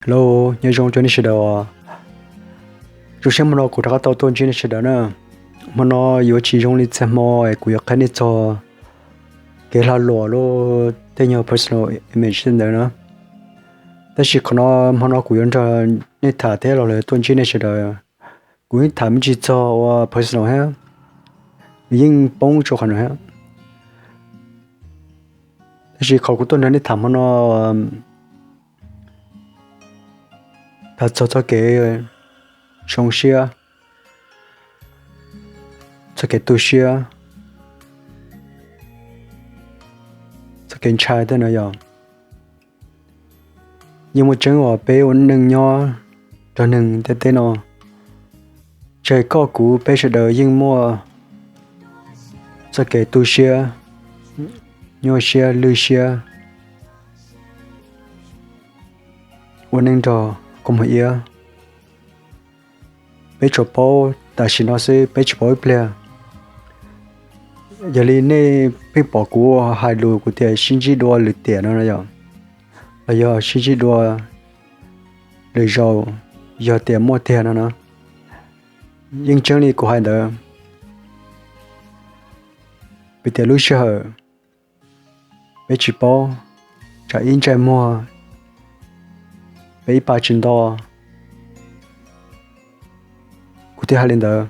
Hello, nyob zoo rau nej sawv daws. Zoo siab hmo no kuv rov qab tau tuaj ntsib nej sawv daws na. Hmo no yuav tsis zoo li txhia hmo es kuv yuav qhia nej txog kev hla luam los tej nyuag personal image tej ntawd na. Tab sis qhov no, hmo no kuv yuav nrog nej tham thiab los lawv tuaj ntsib nej sawv daws. Kuv yeej tham me ntsis txog ua personal thiab, nws yeej poob rau qhov no thiab. Tab sis qhov kuv tuaj nrog nej tham hmo no tham txog txoj kev zoo siab, txoj kev tu siab, txoj kev ntshai tej no yog yeej muaj tseeb uas peb ua neej nyob nrog neeg ntiaj teb no, tsis hais koj kuv, peb sawv daws yeej muaj txoj kev tu siab, nyuaj siab lwj siab, ua neej nrog kua muag iab. Peb tsuas paub tam sim no xwb, peb tsis paub ib pliag. Yog li nej pheej pom kuv hais lus kuv tias sib ntsib dua lwm tiam no yom, los yog sib ntsib dua lwm zaus, yog tias muaj tiag no na, yeej tseeb li kuv hais ntawd. Vim tias lub sij hawm peb tsis paub, tsam ib ntsais muag peb ib pa tsis nto. Kuv thiaj hais li ntawd.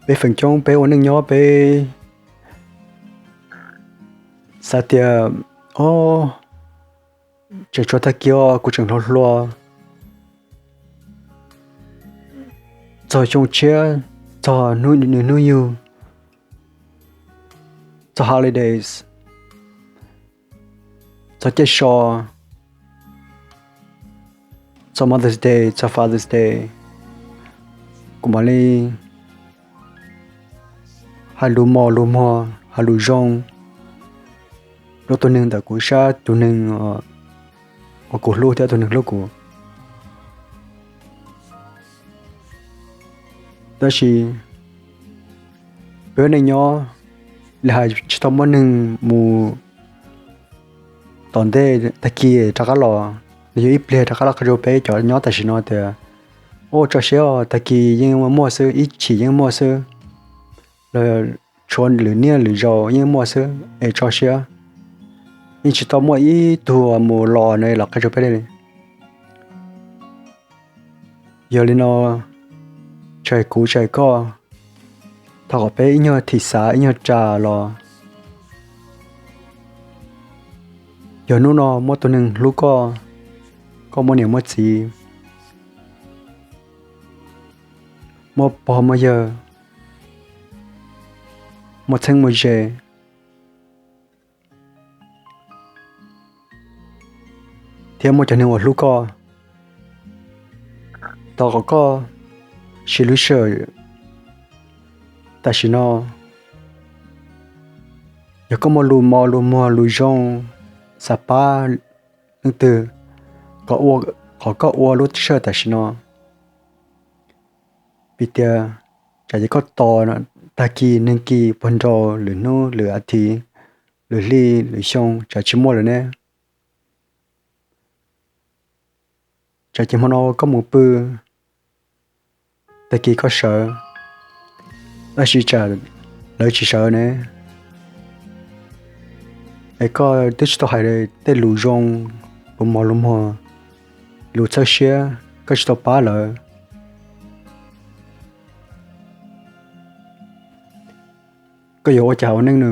Peb feem coob peb ua neej nyob peb xav tias, o, tseem tshuav tag kis os, kuv tseem hluas hluas, txog xyoo tshiab, txog nws hnub yug, txog holidays, txog caij so, txog Mother's Day, txog Father's Day, kuv mam li hais lus mos lus muag, hais lus zoo rau tus neeg ntawm kuv sab, tus neeg uas kuv hlub thiab tus neeg hlub kuv. Tab sis peb ua neej nyob li hais tsis tau muaj neeg mus tom ntej tag kis rov qab los, los yog ib pliag rov qab los qhia rau peb cov nyob tam sim no tias, o, tso siab os, tag kis yeej muaj xwb, ib chim yeej muaj xwb, los tshuav lwm niaj lwm zaus yeej muaj xwb es tso siab. Yeej tsis tau muaj ib tug mus los no los qhia rau peb li. Yog li no, tsis hais kuv tsis hais koj, thov kom peb ib nyuag thim xav ib nyuag ras los, yog hnub no muaj tus neeg hlub koj, koj muaj niam muaj txiv, muaj pog muaj yawg, muaj txheeb muaj ze, thiab muaj cov neeg uas hlub koj, thov kom koj siv lub sij hawm tam sim no, yog koj muaj lus mos lus muag lus zoo xav pab leej twg, kom koj ua lub sij hawm tam sim no. Vim tias tsam ces koj tos tag kis neeg kis puag nraus, lwm hnub lwm as thiv, lwm hli lwm xyoo tsam tsis muaj lawm ne. Tsam ces hmo no koj mus pw, tag kis koj sawv, tab sis tsam lawv tsis sawv ne, es koj twb tsis tau hais tej lus zoo, lus mos lus muag, lus txhawb siab, koj tsis tau pab lawv, koj yuav ua cas ua neej no?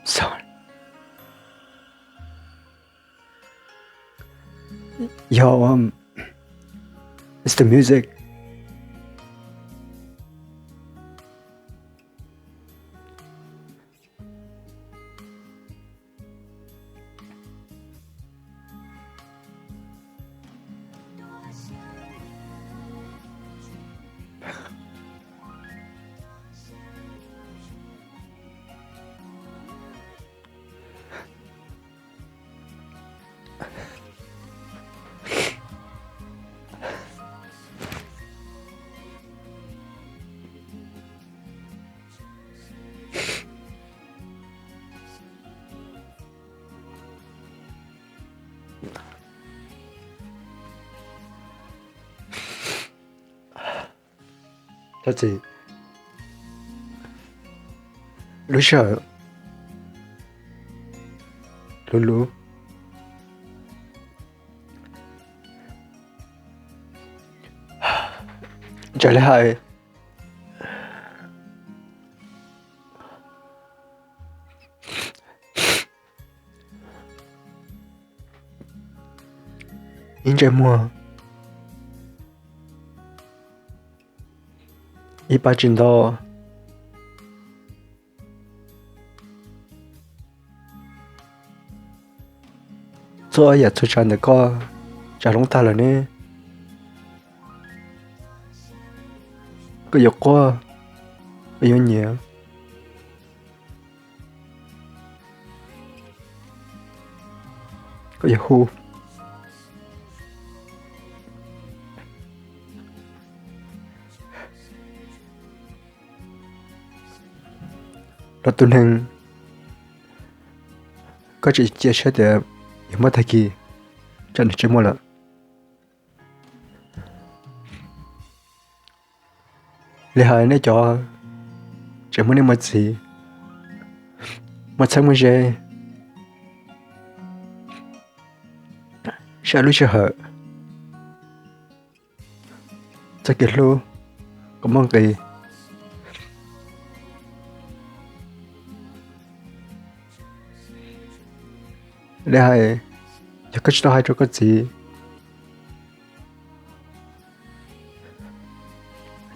Sorry. Yo, um, it's the music. Txhob txwv. Lub sij hawm luv luv, txawm li hais ib ntsej muag, ib pab tsis ntau. Txhua yam txhua tsav ntawm koj tsav hloov tag lawm ne. Koj yuav quaj, koj yuav nyiav, koj yuav hu. Los tus neeg koj tseem cia siab tias yuav muaj tag kis, tsam nws tsis muaj lawm. Li hais nej cov tseem muaj niam muaj txiv, muaj txheeb muaj ze, saib lub sij hawm txoj kev hlub kom muaj nqis. Li hais, yog koj tsis tau hais rau koj txiv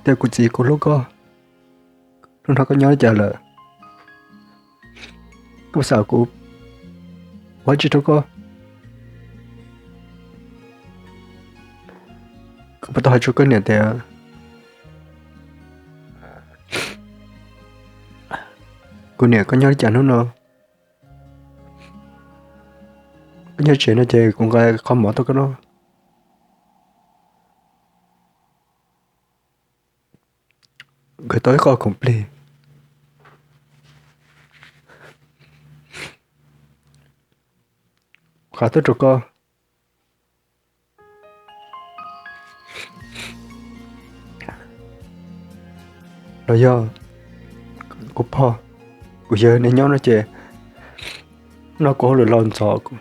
tias kuv txiv kuv hlub koj, hnub no koj nyob li cas lawm, koj xav kuv ua tsi rau koj? Koj puas tau hais rau koj niam tias kuv niam, koj nyob li cas hnub no? Koj nyob tsev no ces kuv nqa qhov mov tuaj koj noj. Nkawd tau ib qho khoom plig, qhov tuaj rau koj. Los yog kuv pog, kuv yawg nej nyob no ces noj kuv hauj lwm los ntxov, kuv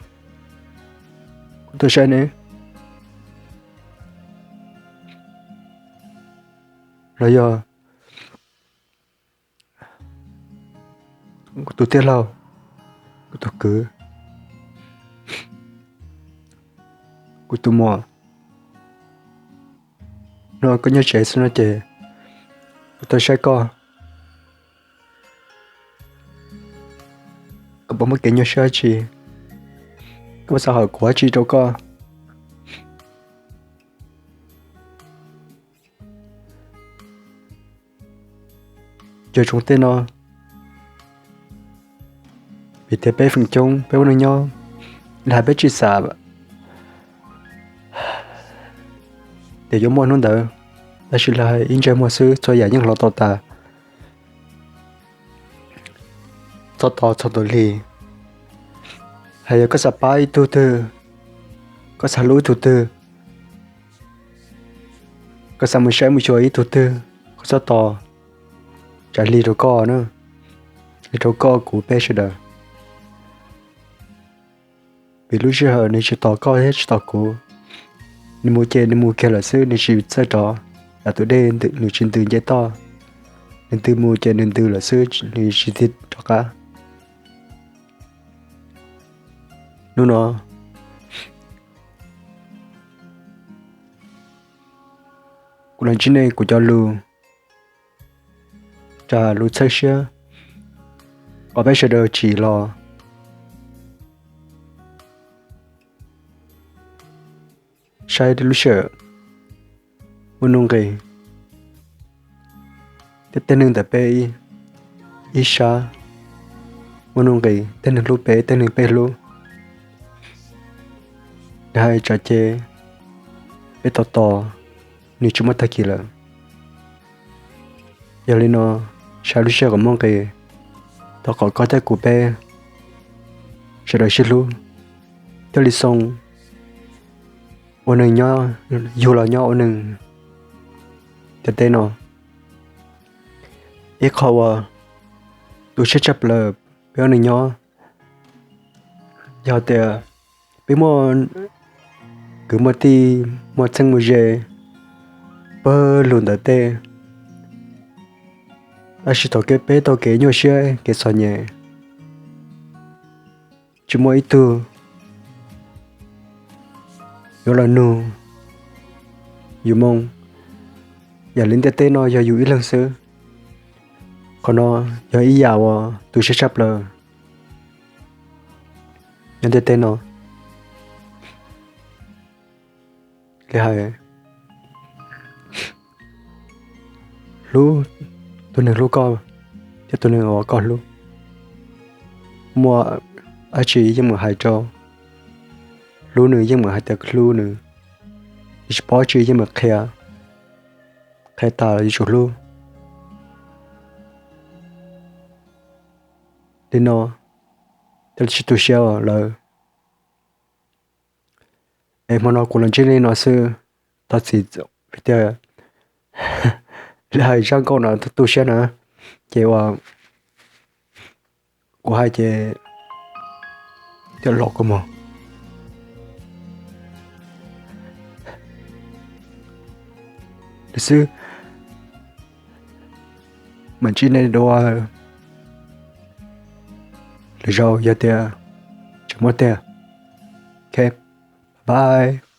tuaj saib neb. Los yog kuv tus tij laug, kuv tus kwv, kuv tus muam, no koj nyob tsev xwb no ces kuv tuaj saib koj, koj puas muaj kev nyuaj siab tsi? Koj puas xav hais kuv ua tsi rau koj? Cov tsoom tej no, vim tias peb feem coob peb ua neej nyob, li hais peb tsis xav tias yuav muaj hnub ntawd, tab sis li hais ib ntsej muag xwb txhua yam yeej los tau tas. Txhob tos txog tus lig. Hais yog koj xav pab ib tug twg, koj xav hlub ib tug twg, koj xav mus saib mus xyuas ib tug twg, koj txhob tos, tsam lig rau koj na, lig rau koj kuv peb sawv daws. Vim lub sij hawm nws tsis tos koj thiab tsis tos kuv. Nws mus ces nws mus kiag lawm xwb, nws tsis txawj rov, yam tus dej nws tsis ntws nce toj, nws ntws mus ces nws ntws lawm xwb, nws tsis tig rov qab. Hnub no kuv los ntsib nej kuv cov lus, tsam lus txhawb siab kom peb sawv daws tsim los saib lub sij hawm muaj nuj nqis thiab tej neeg ntawm peb ib sab muaj nuj nqis, tej neeg hlub peb, tej neeg peb hlub. Li hais tsam ces peb tos tos, nws tsis muaj tag kis lawm. Yog li no, saib lub sij hawm kom muaj nqis, thov kom koj thiab kuv peb sawv daws sib hlub thiaj li xoo ua neeg nyob, yug los nyob ua neeg ntiaj teb no. Ib qho uas tu siab tshaj plaws peb ob neeg nyob yog tias peb muaj kwv muaj tij, muaj txheeb muaj ze pawg lug ntawm tej, tab sis thaum peb taug kev nyuaj siab kev txom nyem, tsis muaj ib tug yuav los nug yus moo. Yam li ntiaj teb no yog yus ib leeg xwb. Qhov no yog ib yam uas tu siab tshaj plaws nyob ntiaj teb no. Li hais, hlub tus neeg hlub koj thiab tus neeg uas koj hlub. Muaj dab tsi yeej meem hais rau, hlub nws yeej meem hais tias hlub nws, yus tsis paub dab tsi yeej meem qhia, qhia tas los yuav tsum hlub. Li no thiaj li tsis tu siab lawm. Es hmo no kuv los ntsib nej no xwb, thov txim vim tias li hais zaj nkauj no tu siab na, ces uas kuv hais ces thiaj los kua muag li xwb. Mam ntsib nej dua lwm zaus yog tias tseem muaj tiag. Ok, bye.